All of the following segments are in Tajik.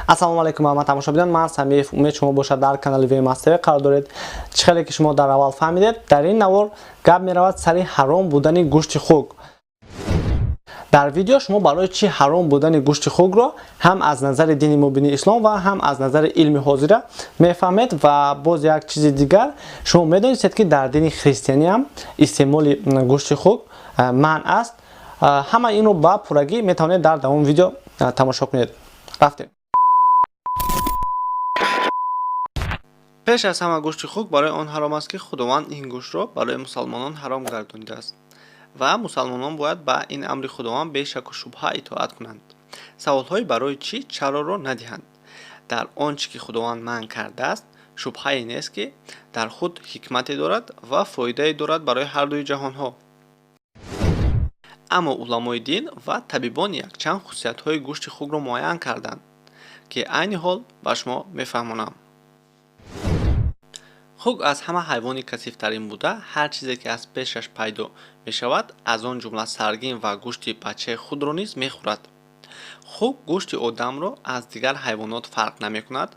Ассалому алайкум, ҳама тамошобинон. Ман Самиев Умед, шумо бошад дар канали VMS TV қарор доред. Чӣ хеле ки шумо дар аввал фаҳмидед, дар ин навор гап меравад сари ҳаром будани гӯшти хук. Дар видео шумо барои чӣ ҳаром будани гӯшти хукро ҳам аз назари дини мубини ислом ва ҳам аз назари илми ҳозира мефаҳмед. Ва боз як чизи дигар, шумо медонистед, ки дар дини христианӣ ҳам истеъмоли гӯшти хук манъ аст. Ҳама инро ба пуррагӣ метавонед дар давоми видео тамошо кунед. Рафтем. Пеш аз ҳама, гӯшти хук барои он ҳаром аст, ки Худованд ин гӯштро барои мусалмонон ҳаром гардонидааст ва мусалмонон бояд ба ин амри Худованд бе шаку шубҳа итоат кунанд, саволҳои барои чӣ, чароро надиҳанд. Дар он чӣ ки Худованд манъ кардааст, шубҳае нест, ки дар худ ҳикмате дорад ва фоидае дорад барои ҳардуи ҷаҳонҳо. Аммо уламои дин ва табибон якчанд хусусиятҳои гӯшти хукро муайян карданд, ки айни ҳол ба шумо мефаҳмонам. Хук аз ҳама ҳайвони касифтарин буда, ҳар чизе ки аз пешаш пайдо мешавад, аз он ҷумла саргин ва гӯшти бачаи худро низ мехӯрад. Хук гӯшти одамро аз дигар ҳайвонот фарқ намекунад.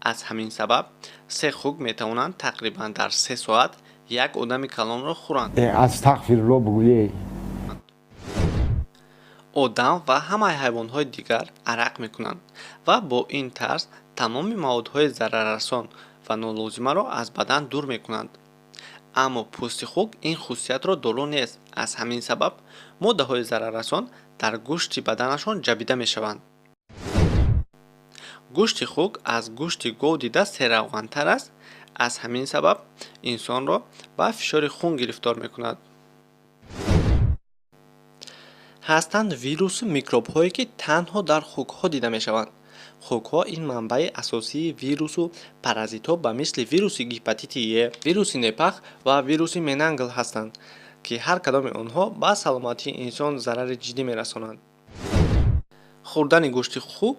Аз ҳамин сабаб се хук метавонанд тақрибан дар 3 соат як одами калонро хӯранд. Астағфирулло бугӯе. Одам ва ҳамаи ҳайвонҳои дигар арақ мекунанд ва бо ин тарз тамоми маводҳои зараррасон ва нолозимаро аз бадан дур мекунанд. Аммо пӯсти хук ин хусусиятро доро нест. Аз ҳамин сабаб моддаҳои зараррасон дар гӯшти баданашон ҷабида мешаванд. Гӯшти хук аз гӯшти гов дида серравғантар аст. Аз ҳамин сабаб инсонро ба фишори хун гирифтор мекунад. Ҳастанд вирусу микробҳое, ки танҳо дар хукҳо дида мешаванд. Хукҳо ин манбаи асосии вирусу паразитҳо ба мисли вируси гепатити Е, вируси непах ва вируси менангл ҳастанд, ки ҳар кадоми онҳо ба саломатии инсон зарари ҷиддӣ мерасонанд. Хӯрдани гӯшти хук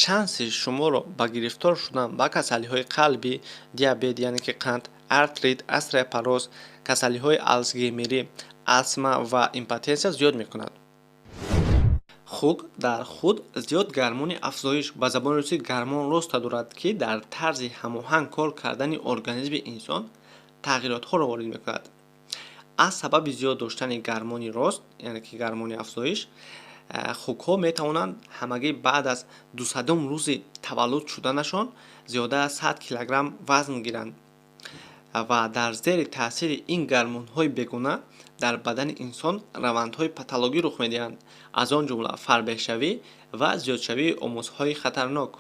шанси шуморо ба гирифтор шудан ба касалиҳои қалбӣ, диабет, яъне ки қанд, артрит, остеопороз, касалиҳои алцгеймерӣ, астма ва импотенсия зиёд мекунад. Хук дар худ зиёд гармони афзоиш, ба забони русӣ гормон роста дорад, ки дар тарзи ҳамоҳанг кор кардани организми инсон тағйиротҳоро ворид мекунад. Аз сабаби зиёд доштани гармони рост, яъне ки гармони афзоиш, хукҳо метавонанд ҳамагӣ баъд аз 200-ум рӯзи таваллуд шуданашон зиёда аз 100 килограмм вазн гиранд. Ва дар зери таъсири ин гармонҳои бегона дар бадани инсон равандҳои патологӣ рух медиҳанд, аз он ҷумла фарбеҳшавӣ ва зиёдшавии омосҳои хатарнок.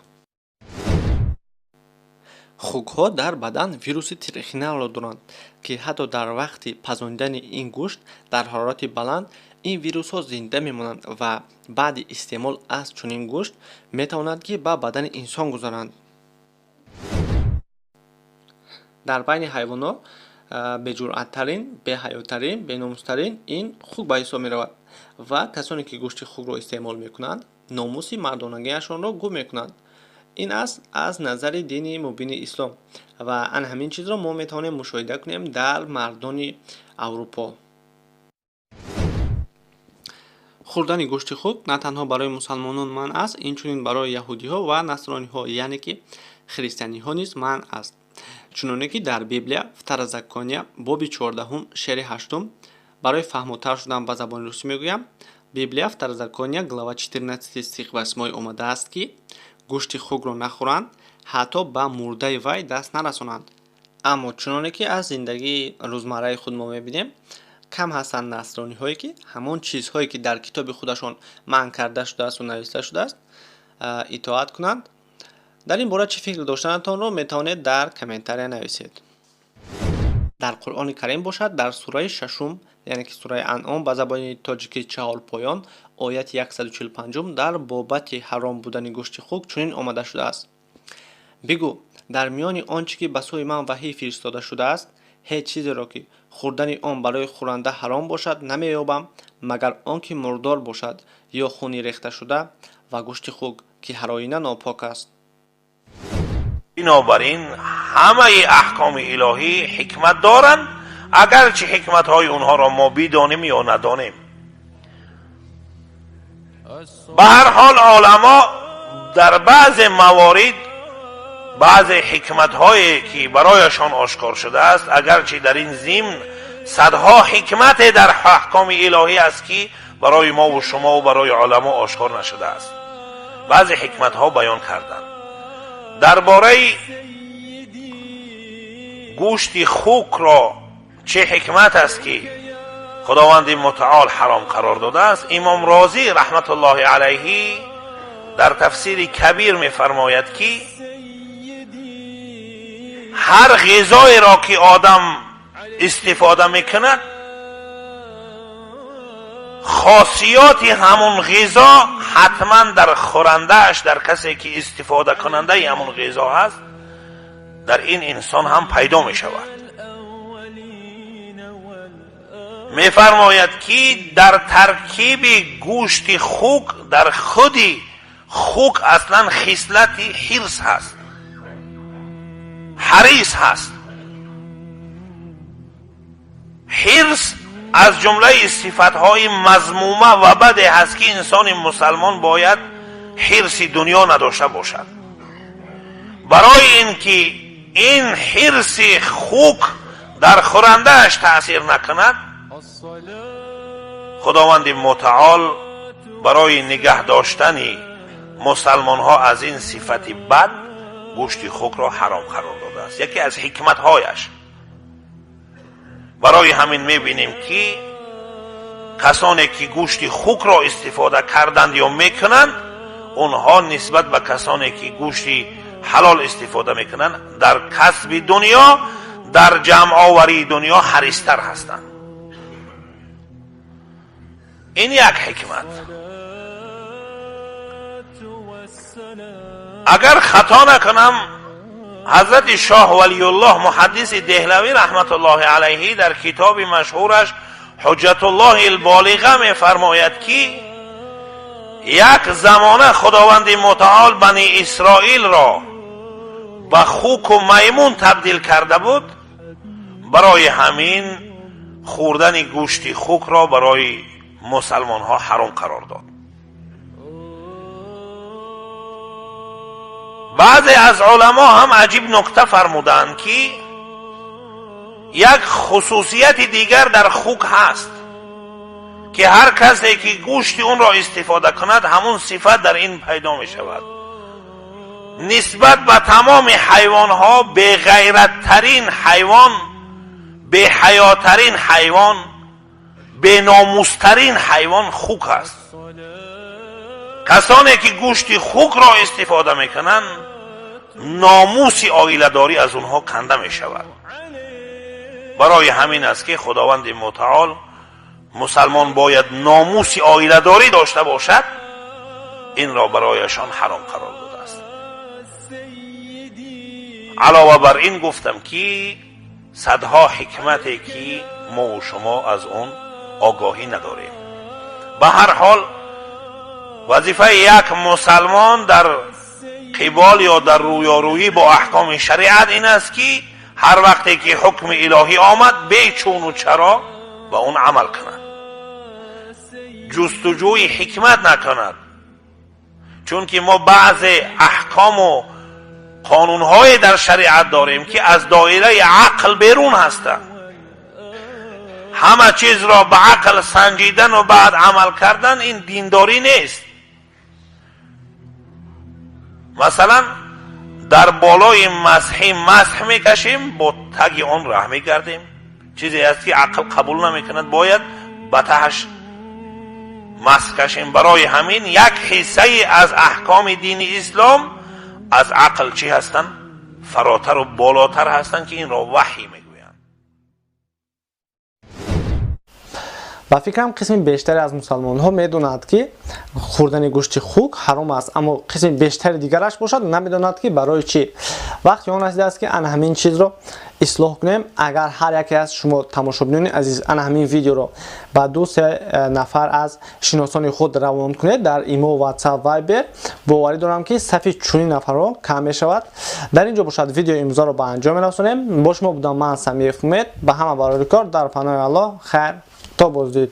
Хукҳо дар бадан вируси трихинелларо доранд, ки ҳатто дар вақти пазонидани ин гӯшт дар ҳарорати баланд ин вирусҳо зинда мемонанд ва баъди истеъмол аз чунин гӯшт метавонанд, ки ба бадани инсон гузаранд. Дар байни ҳайвонот беҷуръаттарин, беҳаётарин, беномустарин ин хук ба ҳисоб меравад ва касоне ки гӯшти хукро истеъмол мекунанд, номуси мардонагиашонро гум мекунанд. Ин аст аз назари дини мубини ислом ва ан ҳамин чизро мо метавонем мушоҳида кунем дар мардони Аврупо. Хӯрдани гӯшти хук на танҳо барои мусалмонон манъ аст, инчунин барои яҳудиҳо ва насрониҳо, яъне ки христианиҳо низ манъ аст, чуноне ки дар Библия, Второзакония, боби 14-ум, шери 8-ум. Барои фаҳмотар шудан ба забони русӣ мегӯям: Библия, Второзакония, глава 14, стих 8, омадааст, ки гӯшти хукро нахӯранд, ҳатто ба мурдаи вай даст нарасонанд. Аммо чуноне ки аз зиндагии рӯзмарраи худ мо мебинем, кам ҳастанд насрониҳое, ки ҳамон чизҳое ки дар китоби худашон манъ карда шудаасту нависта шудааст, итоат кунанд. Дар ин бора чӣ фикр доштанатонро метавонед дар комментария нависед. Дар Қуръони Карим бошад, дар сураи шашум, яъне ки сураи Анъом, ба забони тоҷикӣ Чаҳорпоён, ояти 145-ум дар бобати ҳаром будани гӯшти хук чунин омада шудааст: «Бигӯ: дар миёни он чӣ ки ба сӯи ман ваҳй фиристода шудааст, ҳеҷ чизеро, ки хӯрдани он барои хӯранда ҳаром бошад, намеёбам, магар он ки мурдор бошад ё хуни рехташуда ва гӯшти хук, ки ҳар оина нопок аст». Бинобар ин ҳамаи аҳкоми илоҳӣ ҳикмат доранд, агарчи ҳикматҳои онҳоро мо бидонем ё надонем. Ба ҳар ҳол, оламо Дар баъзе маворид баъзе ҳикматҳое ки барояшон ошкор шудааст, агарчи дар ин зимн садҳо ҳикмате дар аҳкоми илоҳӣ аст ки барои мо ва шумо ва барои уламо ошкор нашудааст, баъзе ҳикматҳо баён карданд. Дар бораи гӯшти хукро чӣ ҳикмат аст ки худованди мутаол ҳаром қарор додааст, имом Розӣ раҳматуллоҳи алайҳи дар тафсири Кабир мефармояд ки ҳар ғизоеро ки одам истифода мекунад, хосиёти ҳамун ғизо ҳатман дар хӯрандааш, дар касе ки истифодакунандаи ҳамун ғизо ҳаст, дар ин инсон ҳам пайдо мешавад. Мефармояд ки дар таркиби гӯшти хук, дар худи хук аслан хислати ҳирс ҳаст, ҳарис ҳаст. Ҳирс аз ҷумлаи сифатҳои мазмума ва баде ҳаст ки инсони мусалмон бояд ҳирси дунё надошта бошад. Барои ин ки ин ҳирси хук дар хӯрандааш таъсир накунад, худованди мутаол барои нигаҳ доштани мусалмонҳо аз ин сифати бад гӯшти хукро ҳаром қарор додааст. Яке аз ҳикматҳояш. Барои ҳамин мебинем ки касоне ки гӯшти хукро истифода карданд ё мекунанд, онҳо нисбат ба касоне ки гӯшти ҳалол истифода мекунанд, дар касби дунё, дар ҷамъоварии дунё ҳаристар ҳастанд. Ин як ҳикмат. Агар хато накунам, ҳазрати шоҳ Валиюллоҳ муҳаддиси Деҳлавӣ раҳматуллоҳи алайҳи дар китоби машҳураш Ҳуҷҷатуллоҳи алболиға мефармояд ки як замона худованди мутаол бани Исроилро ба хуку маймун табдил карда буд. Барои ҳамин хӯрдани гӯшти хукро барои мусалмонҳо ҳаром қарор дод. Баъзе аз уламо ҳам аҷиб нукта фармуданд ки як хусусияти дигар дар хук ҳаст ки ҳар касе ки гӯшти онро истифода кунад, ҳамун сифат дар ин пайдо мешавад. Нисбат ба тамоми ҳайвонҳо беғайраттарин ҳайвон, беҳаётарин ҳайвон, беномустарин ҳайвон хук аст. Касоне ки гӯшти хукро истифода мекунанд, номуси оиладорӣ аз онҳо канда мешавад. Барои ҳамин аст ки худованди мутаол мусалмон бояд номуси оиладорӣ дошта бошад, инро барояшон ҳаром қарор додааст. Алова бар ин гуфтам ки садҳо ҳикмате ки мо ва шумо аз он огоҳӣ надорем. Ба ҳар ҳол вазифаи як мусалмон дар қибол ё дар рӯёрӯӣ бо аҳкоми шариат ин аст ки ҳар вақте ки ҳукми илоҳӣ омад, бечуну чаро ба он амал кунад, ҷустуҷӯи ҳикмат накунад. Чунки мо баъзе аҳкому қонунҳое дар шариат дорем ки аз доираи ақл берун ҳастанд. Ҳама чизро ба ақл санҷидану баъд амал кардан ин диндорӣ нест. Масалан, дар болои масҳи масҳ мекашем, бо таги он раҳ мегардем. Чизе аст ки ақл қабул намекунад, бояд ба таҳаш масҳ кашем. Барои ҳамин як ҳиссае аз аҳкоми дини ислом аз ақл чӣ ҳастанд? Фаротару болотар ҳастанд ки инро ваҳй мегӯянд. Ба фикрам қисми бештаре аз мусалмонҳо медонанд ки хӯрдани гӯшти хук ҳаром аст, аммо қисми бештари дигараш бошад намедонад ки барои чӣ. Вақти он расидааст ки ана ҳамин чизро ислоҳ кунем. Агар ҳар яке аз шумо тамошобинони азиз ана ҳамин видеоро ба ду-се нафар аз шиносони худ равон кунед дар имо, WhatsApp, Viber, боварӣ дорам ки сафи чунин нафарҳо кам мешавад. Дар ин ҷо бошад видеои имрӯзаро ба анҷом мерасонем. Бо шумо будам ман Самиев Умед. Ба ҳама барори кор дар паноҳи Аллоҳ. Хайр, то боздид.